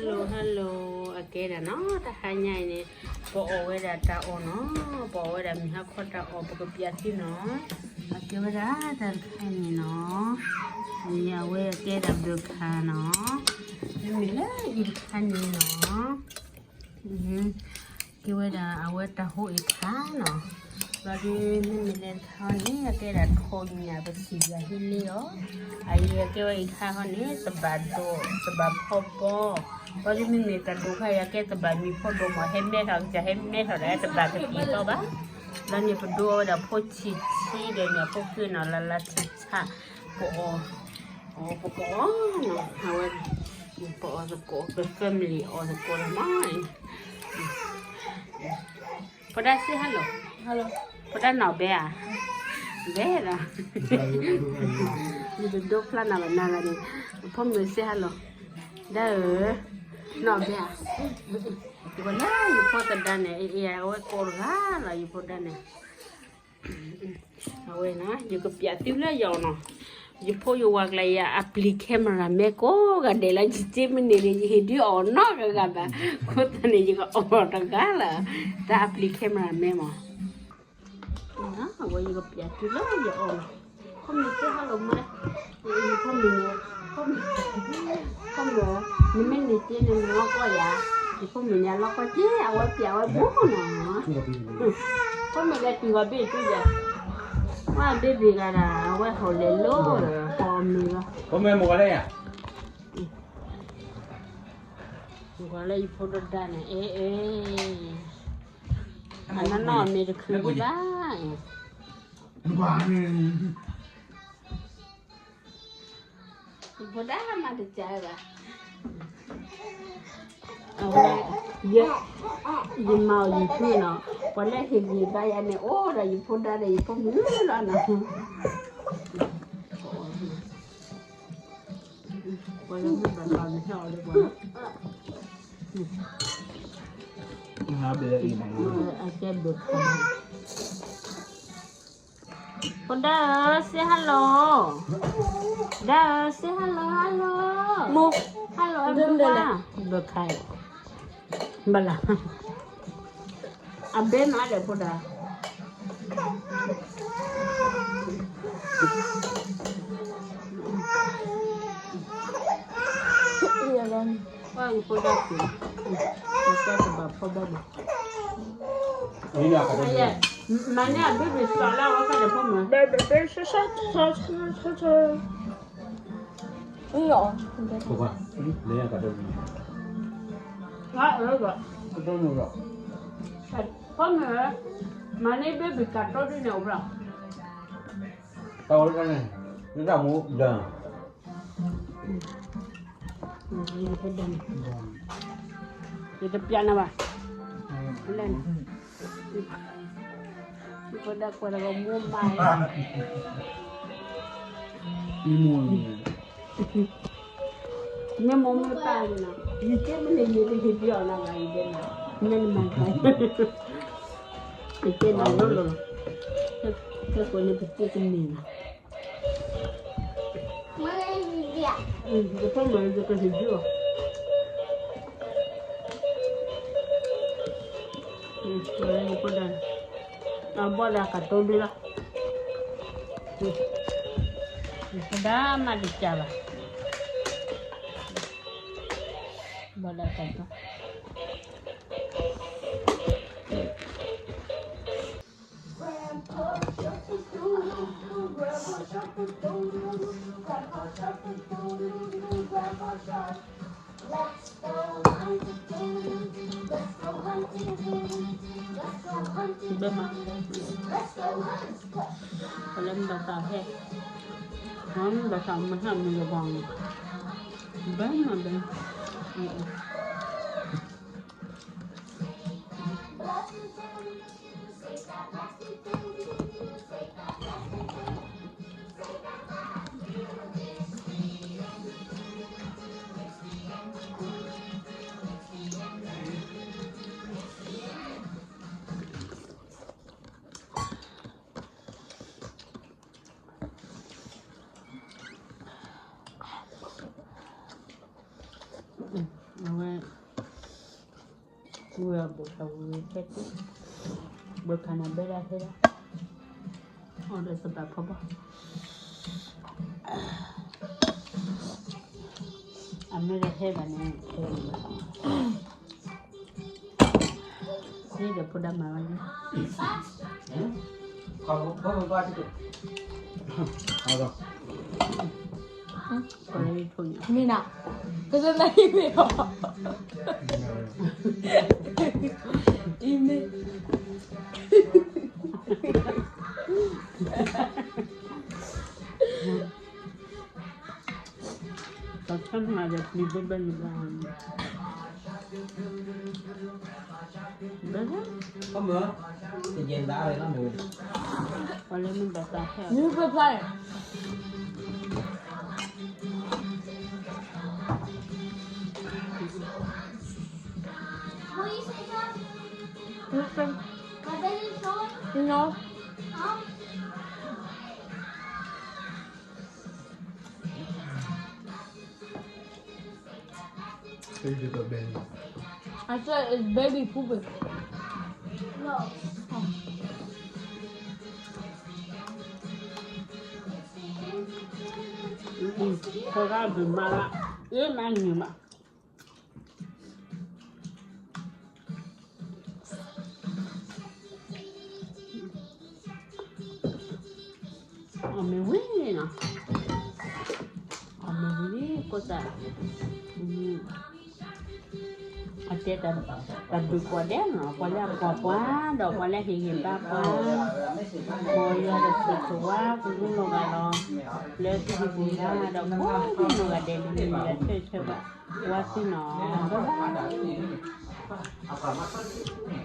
Hello hello, အကဲဒၣ်နီၤ တဟါညါအံၤန့ၣ် ပအီၣ်ဝဲဒၣ်တၢ်အီၣ်နီၤ, ပအီၣ်ဝဲဒၣ်မုၢ်ဟါခီတၢ်အီၣ် ပကပျးသုနီၤ, အကဲဝဲဒၣ်တၢ်တခါအံၤန့ၣ်နီၤ, အဝဲအကဲဒၣ်ဘျုးခါနီၤ, မ့မ့ၢ်လၢအံၤတခါန့ၣ်နီၤ ကဲဝဲဒၣ်အဝဲတၢ်ဟိအံၤခါနီၤ, ဘျီဒုးမ့မ့ၢ်လဲၤတခါန့ၣ် အကဲဒၣ်ထိၣ်ညၣ်ပစံၣ်ယၤဟ့လ့အီၤ, အအံၤအကဲဝဲအံၤခါဟီန့ၣ် သဘၣ်ဒိၣ် သဘၣ်ဖီဘီ, ဘျီဒုးမ့မ့ၢ်တၢ်ဒိၣ်ခါအံၤ အကဲသဘၣ်မံၤဖီဒိၣ်မး ဟဲမဲထီၣ်ကစၢ် ဟဲမဲထီၣ်ဒီး တဘၣ်ကပံာ်ထီၣ်ဘၣ်, ဘျီန့ၣ်ပဒိအီၤဝဲဒၣ်ဖိဆံးဆံးဒီးန့ၣ် ဖိဃ့နီၤလၢလၢဆံးဆံး, ပအီၣ် ပကအီၣ်နီၤ အဝဲ ပအီၣ်သကိး ပ family အီၣ်သကိးလီၤမး, ဖိဒါ say hello, ဖိဒါနီၢ်ဘဲဧါ, ဘဲလီၤ, ယတဒိဖျါနၤဘၣ်နၤလၢန့ၣ်, ဖိမုၣ် say hello, ဒါဧၢ, နီၢ်ဘဲဧါ, ယဝဲလၢယဖိသဒါန့ၣ် အဝဲကိးတဂၤလီၤ ယဖိဒါန့ၣ် အဝဲနီၤ ယကပျးသုလၢယအီၣ်နီၤ, ယဖိယဝၤကျါယၤ အပျံၤ camera man ကိးဂၤဒဲးလၢ ယစ့မ့ၢ်န့ၢ်န့ၣ် ယဟ့ၣ်ဒုးအီၣ်နီတဂၤဘၣ်, အဃိသတးန့ၣ် ယကအီၣ်တဂၤလၢ တၢ်အပျံၤ camera man မး, အဝဲယကပျးသုလၢယအီၣ်နီၤ, ဖိမုၣ် say hello မး, ဖိမုၣ်န့ၣ် ဖိမုၣ် နမ့ၢ်န့ၢ်စ့န့ၣ် နလီၤကီယၤ, ယဖိမုၣ်န့ၣ် အလီၤကီစ့ အဝဲပျးဝဲဘူးနီၤ, ဖိမုၣ်လဲၤတုၤဂီၤဘ့ၣ်တုၤယၤ, ဝဲ baby ဂၤဒၣ် အဝဲဟီၣ်လဲၤလိဒီး ဟီၣ်အမ့ၤလီၤ, ဖိမုၣ်မ့ၢ်ဂီၤလၢယၤ, ဂီၤလၢယဖိဒိၣ်ဒါန့ၣ် အ့ၣ်အ့ၣ်, အနီၢ်နီၢ်အမ့ၤတချုးဒံးဘၣ်, ယဖိဒါမၤတစဲးဘၣ်, အဝဲ ယမၤအီၣ် YouTube နီၤ, ပှၤလၢဟ့ၣ်ဂံၢ်ဘါယၤန့ၣ် အိၣ်ဒီးယဖိဒါဒီးယဖိမုၣ်လီၤနီၤ, ပှၤလၢမ့ၢ်ဘၣ်ဘၣ်မ့ၢ်ဟဲအီၤလၢပှၤလီၤ, အကဲဘျုးခါ ဖိဒါဧၢ say hello, ဒါဧၢ say hello hello, hello everyone, ဘျုးခါ, ဘၣ်လၢ အဘဲမၤလဲၣ်ဖိဒါ, ဖိဒါက့ၤ, ဖိဒါတဘၣ်ဖီဘၣ်ဘၣ်, မၤန့ၢ်အ baby စှၤလၢအဝဲခါဒီးဖိမုၣ်, ဖိမုၣ်, မၤန့ၢ် baby ကးတိဒ်န့ၣ်အိၣ်ဘျီ, တၢ်ဝဲန့ၣ် နတၢ်မူဒၢ ယတပျးနၤဘၣ်, ယဖိဒါကွၢ်တၢ်ဂီၤမူမၤ, မ့ၢ်မိၢ်မ့ၢ်ပၢ်န့ၣ်နီၤ, ယကဲမ့ၢ်န့ၣ် ယတဟ့ၣ်ဒုးအီၣ်နၤဘၣ် ယတဲနၤ, မ့ၢ်နမၤတၢ်, ယတဲနၤလိၤလိၤ, ခဲကိာ်န့ၣ်ပသ့ကန့ၢ်နၤ ယဖိမုၣ်ယကဟ့ၣ်ဒုးအီၤ, ယဖိဒါ, အဘီဒၣ်ကးတိဒုလီၤ, ယဖိဒါမၤတစဲးဘၣ်, ဘီဒၣ်ကးတိ ဘဲမး, ပလဲၤမၤတၢ်ဟဲ, မၤတၢ်မဟဲမုာ်လၢၤဘၣ်, ဘဲမးဘဲ, အဝဲ ဝဲအဘူးထီၣ်ဝဲဖဲတ့ၢ်, ဘၣ်ခါန့ၣ်ဘဲဒၣ်ဟဲဒၣ်, အီၣ်ဒီးသဘၣ်ဖီဘီ, အမ့ၢ်တဟဲဘၣ်န့ၣ် ဟဲလီၤဘၣ်, ဟဲဒီးဖိဒၣ်မၤဝဲန့ၣ်, မ့ၢ်နၤ, ကစၢ်နၢ်ဟံၣ်မ့ၢ်အီၤ, အံၤမ့ၢ် တၢ်ဆၢမၤဒီးပျံၤဘၣ်ဘၣ်ယဘၣ်, ဘၣ်, တယဲၢ်ဒၣ်ရၣ်လီၤမ့ၢ်, ပှၤလၢမ့ၢ်ဘၣ်တၢ်ဟဲ, မ့ၢ်ဖျါဖျါန့ၣ် Baby poop. ဖိဂၤဘုးမၤလၢ, အ့ၣ်မၤနုၤမး, အီၣ်မ့ၢ်ဝံၤနီၤ, အီၣ်မ့ၢ်ဝံၤလံ ကိးသး, အတဲတၢ်ဘုးကိးဒဲးနီၤ, ပှၤလၢအကွၢ်ပှၤ, ဒီးပှၤလၢဟ့ၣ်ဂံၢ်ဘါပှၤ, မ်ယွၤဒီးဆိၣ်ဂ့ၤဝါကလူးနီၢ်ဂၤလီၤ, လၢသုဟံၣ်ပူၤဂၤဒီးကိးဒံနီၢ်ဂၤဒဲးန့ၣ် မ့ၢ်အဆၢဆၢဘၣ်ဝါသ့ၣ်နီၤ, ဘၣ်ဘၣ် အ